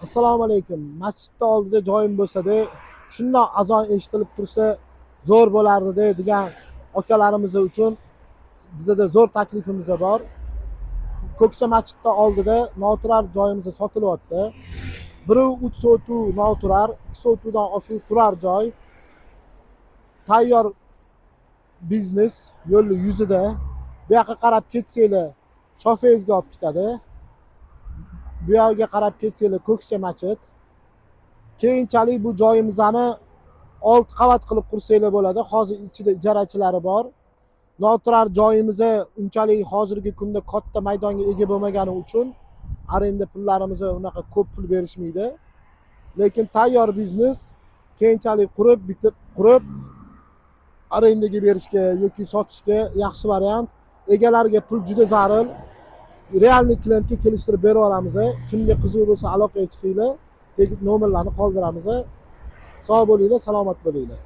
Assalomu alaykum. Masjidni oldida joyim bo'lsa-da, shundoq azon eshitilib tursa zo'r bo'lardi degan akalarimiz uchun bizada zo'r taklifimiz bor. Ko'kcha masjidni oldida noturar joyimiz sotilyapti. 1,3 sotu noturar, 2 sotudan oshiq turar joy. Tayyor biznes yo'lni yuzida. Bu yoqqa qarab ketsanglar, Shofezga olib ketadi. Bu yoqqa qarab ketsanglar, Ko'kcha masjid. Keyinchalik bu joyimizni 6 qavat qilib qursanglar bo'ladi. Hozir ichida ijarachilari bor. Noturar joyimiz unchalik hozirgi kunda katta maydonga ega bo'lmagani uchun arenda pullarimizni unaqa ko'p pul berishmaydi. Lekin tayyor biznes, keyinchalik qurib, bitib qurib arendaga berishga yoki sotishga yaxshi variant. Egalariga pul juda zarur. Реальный klientga kelishtirib berib yuboramiz. Kimga qiziq bo'lsa, aloqaga chiqinglar. Nomerlarni qoldiramiz. Sog' bo'linglar, salomat bo'linglar.